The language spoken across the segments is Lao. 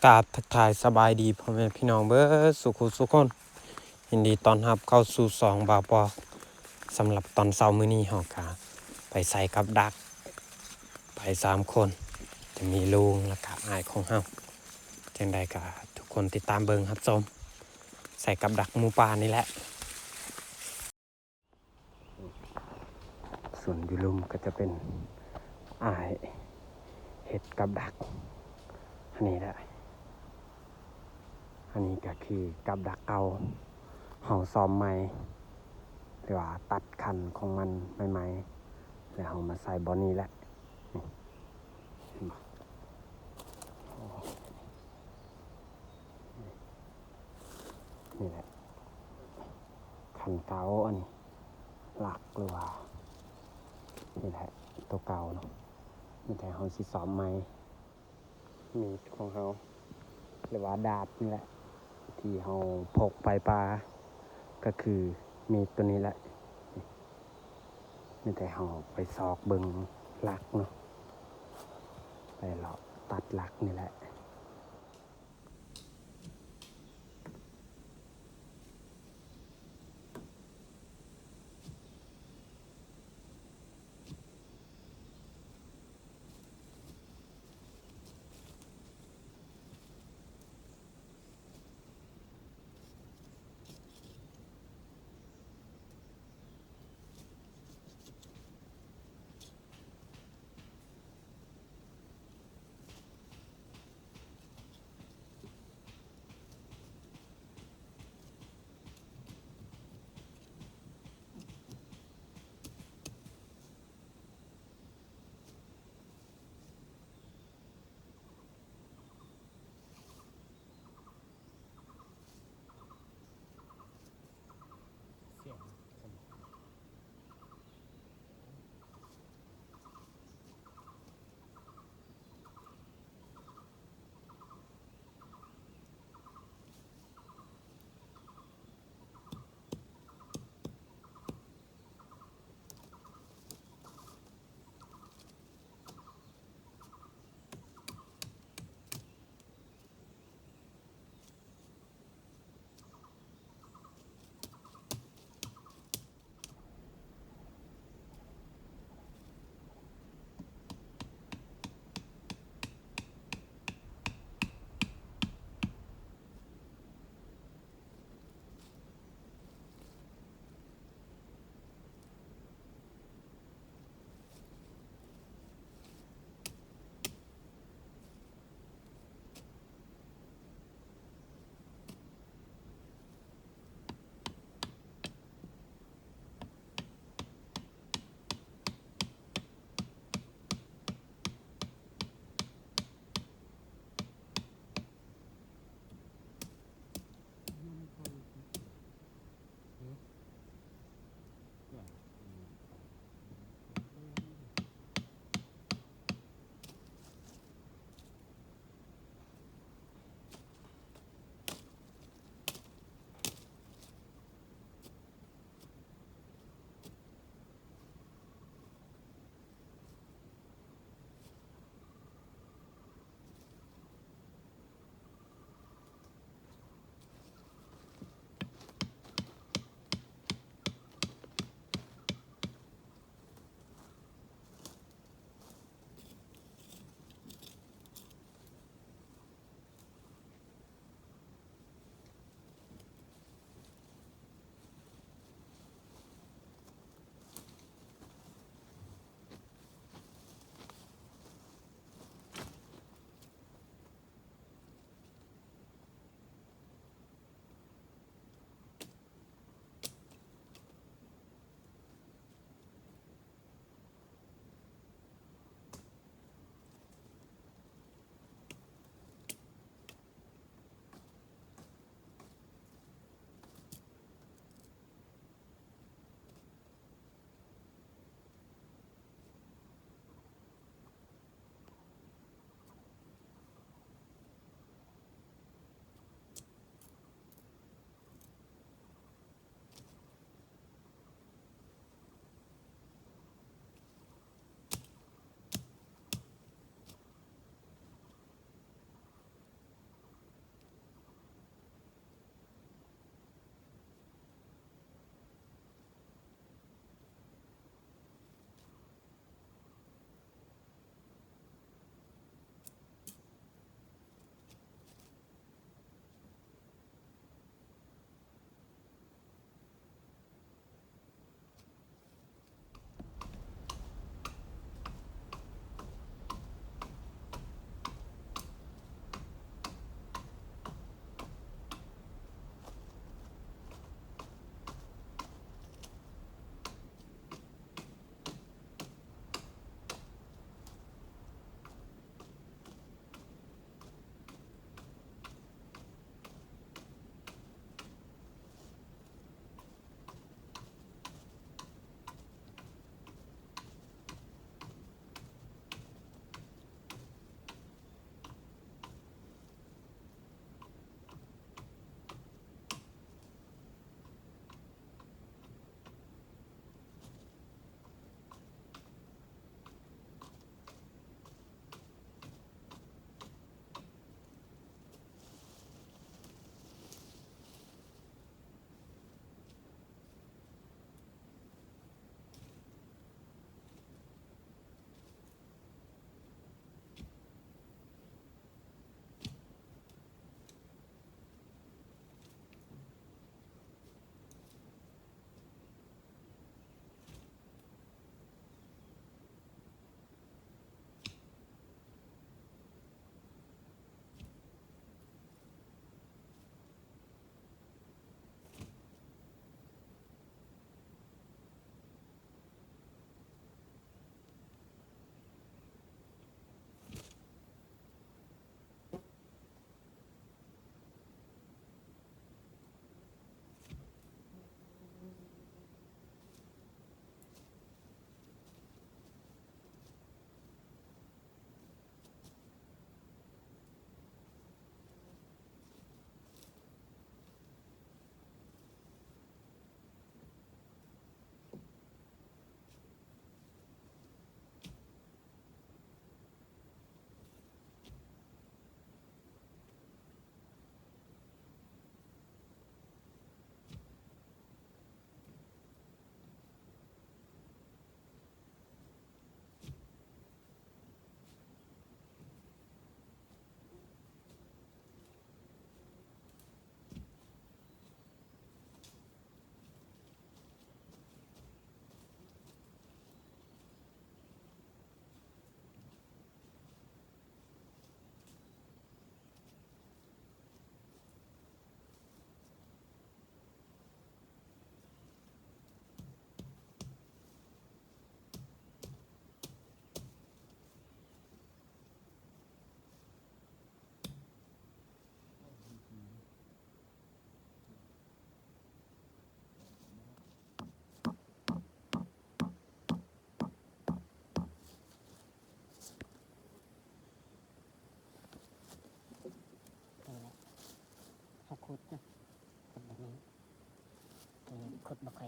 ກາບທັກທາຍສະບາຍດີພໍ່ແມ່ພີ່ນ້ອງເບິດສູ່ຄູ່ສູ່ຄົນ. ຍິນດີຕ້ອນຮັບເຂົ້າສູ່ຊ່ອງບ່າວປອກ. ສຳລັບຕອນເຊົ້າມື້ນີ້ ເຮົາກະໄປໃສ່ກັບດັກ ໄປສາມຄົນ ຈະມີລຸງ ແລ້ວກະອ້າຍຂອງເຮົາ. ຈັ່ງໃດກະທຸກຄົນຕິດຕາມເບິ່ງຮັບຊົມ ໃສ່ກັບດັກໝູປ່ານີ້ແຫຼະ. ສ່ວນຢູ່ລຸ່ມກໍຈະເປັນອ້າຍເຮັດກັບດັກ ອັນນີ້ແຫຼະ. ອັນນີ້ກໍຄືກັບດັກເກົ່າ ເຮົາສ້ອມໃໝ່ ຫຼືວ່າຕັດຄັນຂອງມັນໃໝ່ໆ ແລ້ວເຮົາມາໃສ່ບ່ອນນີ້ແຫຼະ. ນີ້ ເຫັນບໍ່? ນີ້ແຫຼະ ຄັນເກົ່າ ອັນນີ້ຫຼັກ ຫຼືວ່າ ນີ້ແຫຼະ ໂຕເກົ່າເນາະ. ມີແຕ່ເຮົາຊິສ້ອມໃໝ່ ມີດຂອງເຮົາ ຫຼືວ່າດາບນີ້ແຫຼະ ທີ່ເຮົາພົກໄປປ່າ ກໍຄືມີດໂຕນີ້ແຫຼະ. ມີແຕ່ເຮົາໄປຊອກເບິ່ງຫຼັກເນາະ ໄປເລາະຕັດຫຼັກນີ້ແຫຼະ.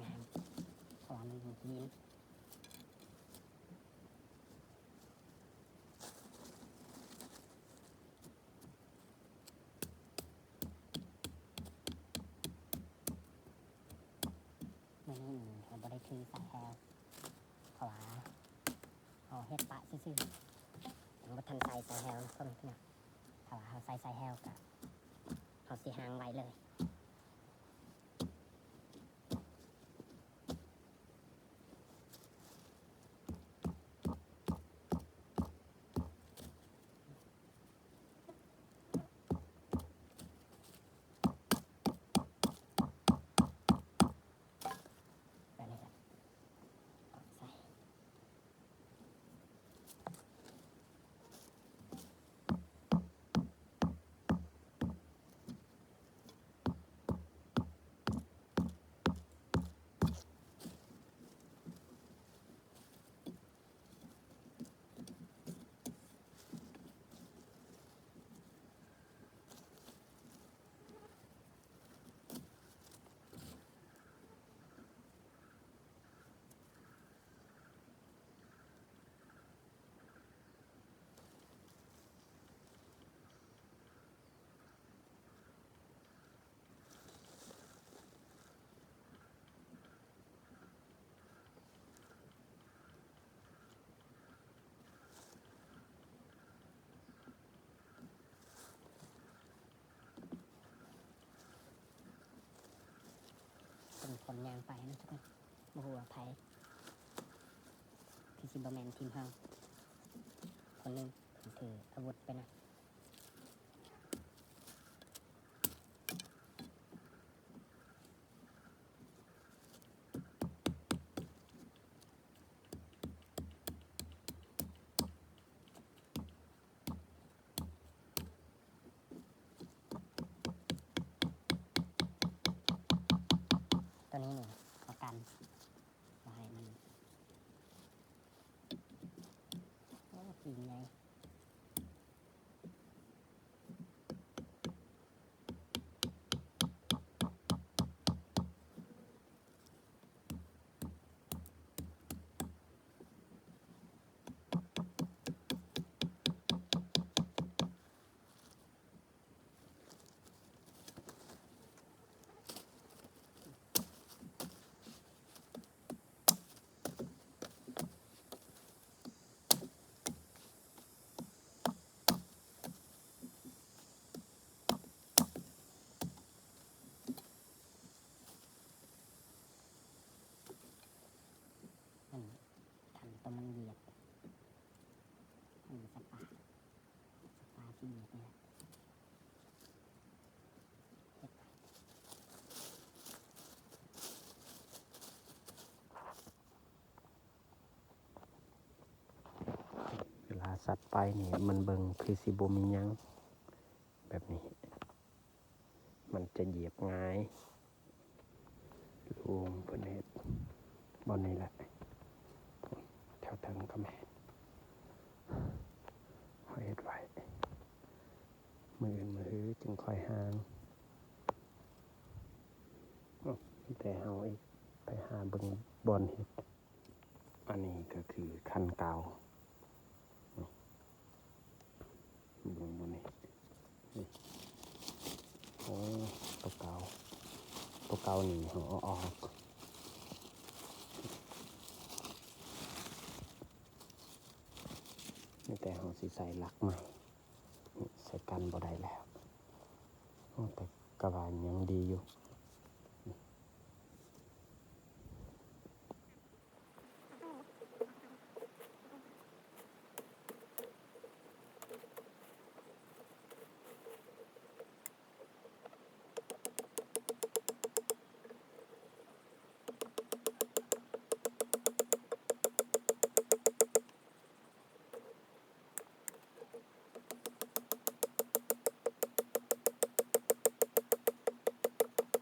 ງາມ ເພາະວ່າມັນຢູ່ດິນ. ມື້ນີ້ນີ້ເຮົາບໍ່ໄດ້ຖືສາຍແຮ້ວ ເພາະວ່າເຮົາເຮັດປະຊື່ໆ ຍັງບໍ່ທັນໃສ່ສາຍແຮ້ວເນາະ ພໍ່ແມ່ພີ່ນ້ອງ. ຖ້າວ່າເຮົາໃສ່ສາຍແຮ້ວກະ ເຮົາຊິຫ້າງໄວເລີຍ. ແບບນີ້ແຫຼະ ກອດໃສ່. ເປັນຄົນຍ່າງໄປນະທຸກຄົນ ບໍ່ຮູ້ວ່າໃຜ ຄືຊິບໍ່ແມ່ນທີມເຮົາ ຄົນໜຶ່ງຖືອາວຸດໄປນຳ. ຕົວນີ້ນີ້ປະກັນບໍ່ໃຫ້ມັນ ໂອ້ ຕີນໃຫຍ່. ອັນ ຄັນຕົວມັນຢຽບ ອັນ ສະປາ ສະປາຊິຢຽບນີ້ແຫຼະ ເຮັດໄປ. ເວລາສັດໄປນີ້ ມັນເບິ່ງຄືຊິບໍ່ມີຫຍັງ ແບບນີ້ ມັນຈະຢຽບງ່າຍ. ລຸງເພິ່ນເຮັດບ່ອນນີ້ແຫຼະ ແຖວເທິງກໍແມ່ນ ເຮົາເຮັດໄວ້ ມື້ອື່ນມື້ຮືຈຶ່ງຄ່ອຍຫາງ. ມີແຕ່ເຮົາອີກໄປຫາເບິ່ງບ່ອນເຮັດ. ອັນນີ້ກໍຄືຄັນເກົ່າ ນີ້ ເບິ່ງບ່ອນນີ້ ນີ້ ໂອ້ ຕົວເກົ່າ ຕົວເກົ່ານີ້ເຮົາເອົາອອກ. ມີແຕ່ເຮົາຊິໃສ່ຫຼັກໃໝ່ ນີ້ ໃສ່ກັນບໍ່ໄດ້ແລ້ວ. ໂອ້ ແຕ່ກໍວ່າຍັງດີຢູ່. ເ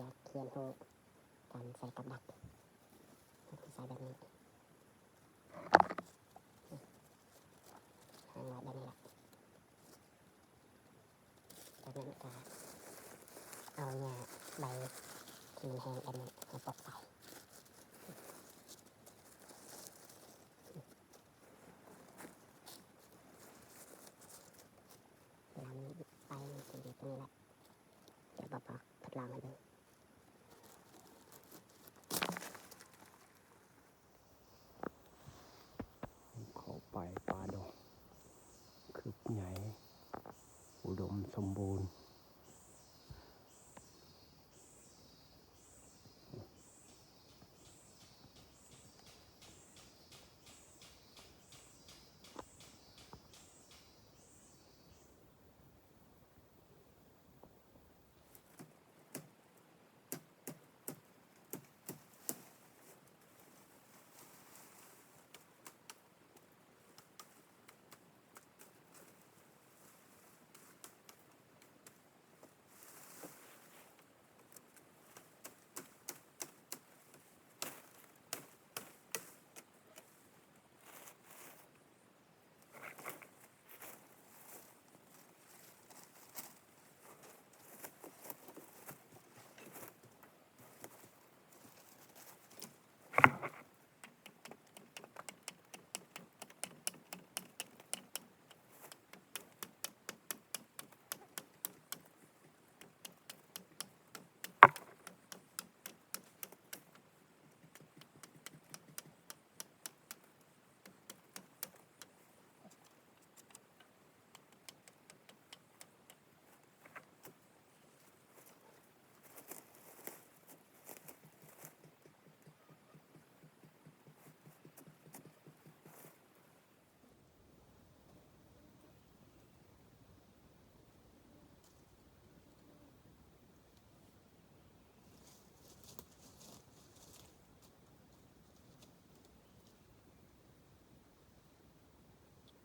ຢາກຮຽນຮູ້ການໃສ່ກັບດັກ ໃສ່ແບບນີ້ ວາງໄວ້ແບບນີ້ແຫຼະ. ຈາກນັ້ນກໍເອົາຫຍ້າໃບທີ່ມັນແຫ້ງແບບນີ້ມາປົກໃສ່. ເວລາມັນໄປ ມັນຊິຢູ່ຕົງນີ້ແຫຼະ. ດຽວບອກ ບອກທົດລອງໃຫ້ເບິ່ງ. ເຂົ້າໄປປ່າດົງ ຄືບໃຫຍ່ ອຸດົມສົມບູນ.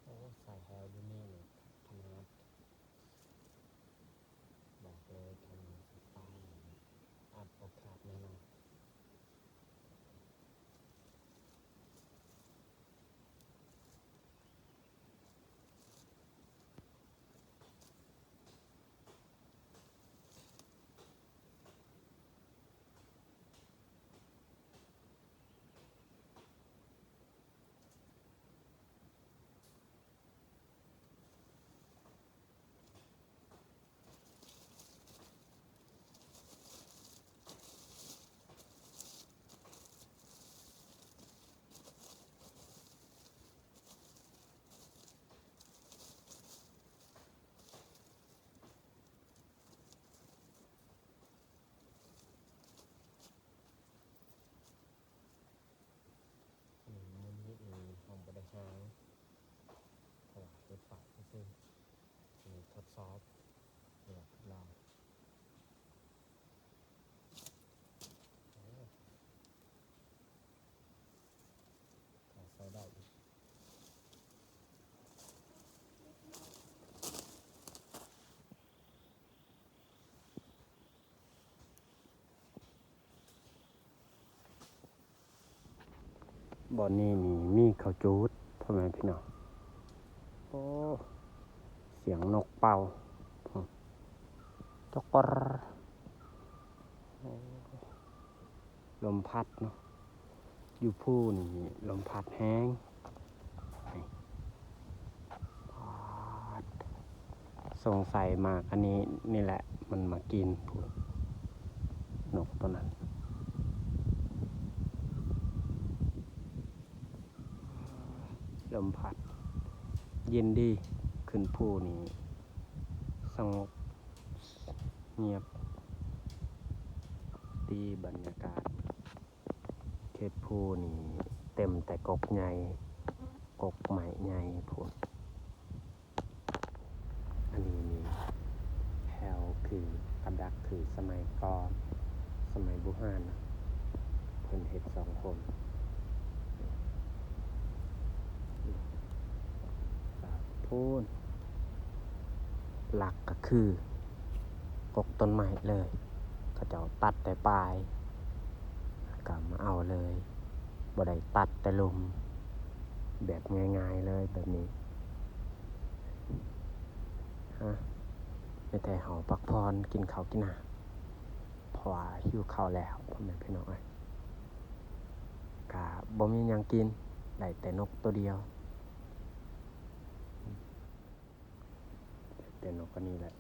ໂອ້ ສາຍແຮວຢູ່ນີ້ນີ້ຂະໜາດ ບອກເລີຍ ຖ້າມີສະຕາຍອັດບໍ່ຂາດແນ່ນອນ. ອືມ ມື້ນີ້ນີ້ເຮົາບໍ່ໄດ້ຫາງ ເພາະວ່າເຮັດປາກຊື່ໆ ນີ້ທົດສອບ ຫຼືວ່າທົດລອງ. ໂອ້ ພໍໃຊ້ໄດ້ຢູ່. ບ່ອນນີ້ນີ້ມີເຂົ້າຈູດ ພໍ່ແມ່ພີ່ນ້ອງ. ໂອ້ ສຽງນົກເປົ່າ ຈົກ ລົມພັດເນາະ ຢູ່ພູນີ້ລົມພັດແຮງ. ສົງໄສໝາກອັນນີ້ນີ້ແຫຼະ ມັນມາກິນພຸ້ນ ນົກໂຕນັ້ນ. ລົມພັດເຢັນດີ ຂຶ້ນພູນີ້ສະຫງົບງຽບດີ ບັນຍາກາດ. ເຂດພູນີ້ເຕັມແຕ່ກົກໃຫຍ່ ກົກໄມ້ໃຫຍ່ພຸ້ນ. ອັນນີ້ນີ້ແຖວຄືກັບດັກຄືສະໄໝກ່ອນ ສະໄໝບູຮານນະ ເພິ່ນເຮັດສອງຄົນ. ພຸ້ນ ຫຼັກກໍຄືກົກຕົ້ນໄມ້ເລີຍ. ເຂົາເຈົ້າຕັດແຕ່ປາຍ ແລ້ວກໍມາເອົາເລີຍ ບໍ່ໄດ້ຕັດແຕ່ລຸ່ມ ແບບງ່າຍໆເລີຍແບບນີ້. ຮະ ມີແຕ່ເຮົາພັກຜ່ອນ ກິນເຂົ້າກິນນ້ຳ ເພາະວ່າຫິວເຂົ້າແລ້ວ ພໍ່ແມ່ພີ່ນ້ອງເອີຍ. ກະບໍ່ມີຫຍັງກິນ ໄດ້ແຕ່ນົກໂຕດຽວ ໄດ້ແຕ່ນົກອັນນີ້ແຫຼະ.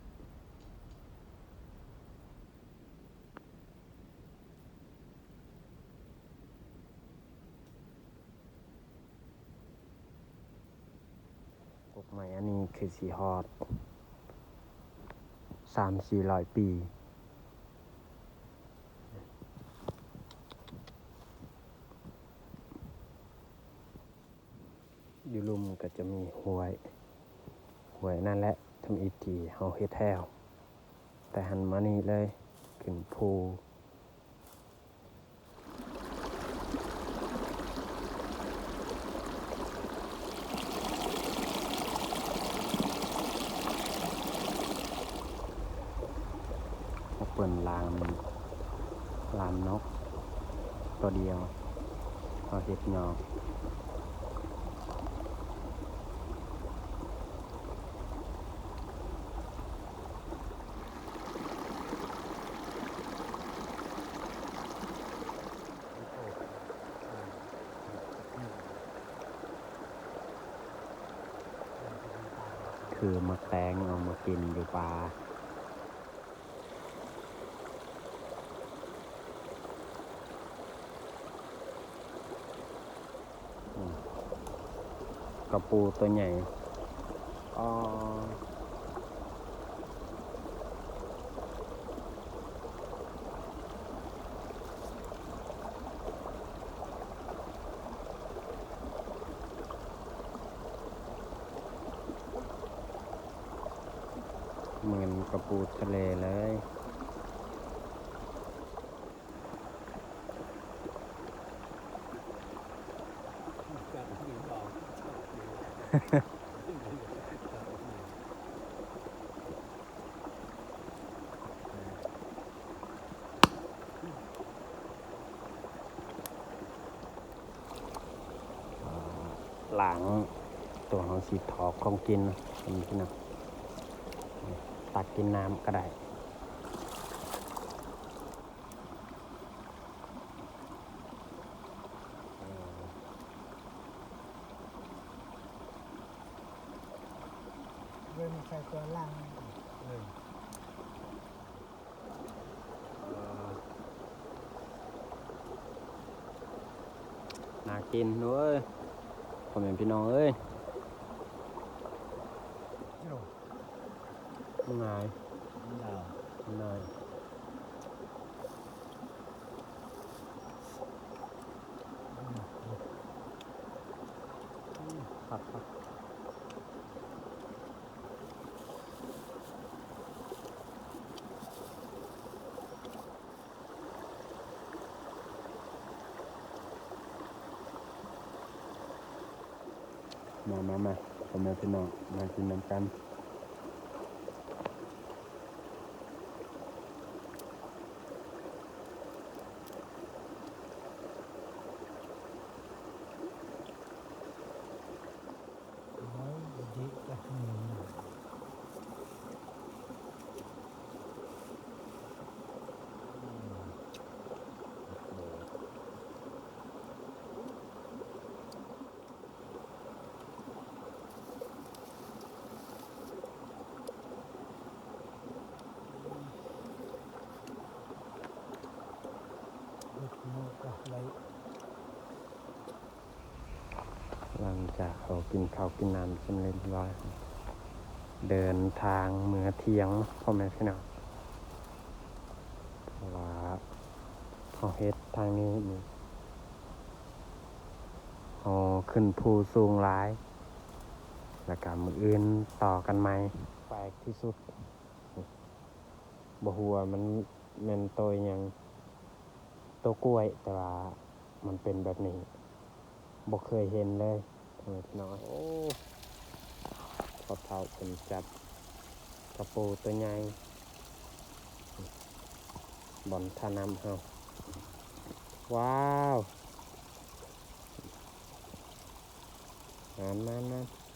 ກົກໄມ້ອັນນີ້ຄືຊິຮອດສາມສີ່ຮ້ອຍປີ. ຢູ່ລຸ່ມກໍຈະມີຫ້ວຍ, ຫ້ວຍນັ້ນແຫຼະ ທຳອິດທີ່ເຮົາເຮັດແຖວ ແຕ່ຫັ້ນມານີ້ເລີຍ ຂຶ້ນພູ. ເພິ່ນລ້າງ ລ້າງນົກໂຕດຽວ ເຮົາເຮັດຫຍ້ອງ. ຄືໝາກແຕງເອົາມາກິນຢູ່ປ່າ. ອືມ ກະປູຕົວໃຫຍ່ ອໍ ເໝືອນກະປູທະເລເລີຍ. ລ້າງ ໂຕເຮົາຊິຖອກຂອງກິນເນາະ ພີ່ນ້ອງ ຕັກກິນນ້ຳກໍໄດ້. ເບິ່ງໃສ່ຕົວຫຼັງ ເອີ ໜ້າກິນເວີ້ຍ ພໍ່ແມ່ພີ່ນ້ອງເອີຍ. ມັນງ່າຍ ມັນງ່າຍ ມັນງ່າຍ ອືມ ຄັກໆ. ມາ ມາ ມາ ພໍ່ແມ່ພີ່ນ້ອງ ມາກິນນຳກັນ. ຫຼັງຈາກເຮົາກິນເຂົ້າກິນນ້ຳສຳເລັດຮຽບຮ້ອຍ ເດີນທາງເມືອທ່ຽງ ພໍ່ແມ່ພີ່ນ້ອງ ເພາະວ່າເຮົາເຮັດທາງນີ້ນີ້ ເຮົາຂຶ້ນພູສູງຫຼາຍ ແລ້ວກະມື້ອື່ນຕໍ່ກັນໃໝ່. ແປກທີ່ສຸດ ບໍ່ຮູ້ວ່າມັນແມ່ນໂຕອີ່ຫຍັງ ໂຕກ້ວຍ ແຕ່ວ່າມັນເປັນແບບນີ້ ບໍ່ເຄີຍເຫັນເລີຍ ພໍ່ແມ່ພີ່ນ້ອງ. ໂອ້ ພໍ່ເຖົ້າເພິ່ນຈັບກະປູໂຕໃຫຍ່. ບ່ອນທ່ານ້ຳເຮົາ. ວ້າວ ມານໆໆ.